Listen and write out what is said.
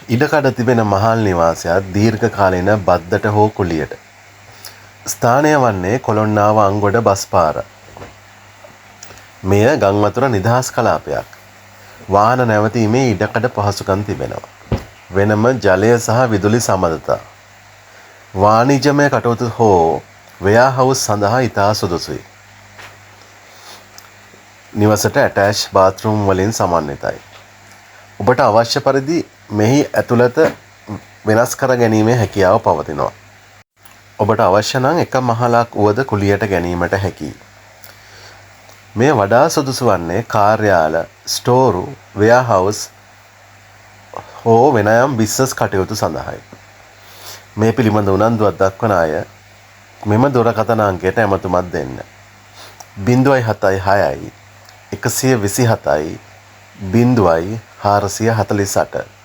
ඉඩකඩ තිබෙන මහල් නිවාසයක් දීර්ඝ කාලීන බද්දට හෝ කුලියට. ස්ථානය වන්නේ කොළොන්නාව අංගොඩ බස් පාර. මෙය ගංවතුර නිදහස් කලාපයක්. වාහන නැවතීමේ ඉඩකඩ පහසුකම් තිබෙනවා. වෙනම ජලය සහ විදුලි සබඳතා. වාණිජමය කටයුතු හෝ වෙයාහවුස් සඳහා ඉතා සුදුසුයි. නිවසට ඇටෑච් බාත්රූම් වලින් සමන්විතයි. ඔබට අවශ්‍ය පරිදි මෙහි ඇතුළත වෙනස් කර ගැනීමේ හැකියාව පවතිනවා. ඔබට අවශ්‍ය නම් එක මහලක් වුවද කුලියට ගැනීමට හැකියි. මෙය වඩා සුදුසු වන්නේ කාර්යාල, ස්ටෝරු, වෙයාහවුස් හෝ වෙනයම් බිස්නස් කටයුතු සඳහායි. මේ පිළිබඳ උනන්දුවක් දක්වන අය මෙම දුරකථන අංකයට ඇමතුමක් දෙන්න. 076 127 0 448.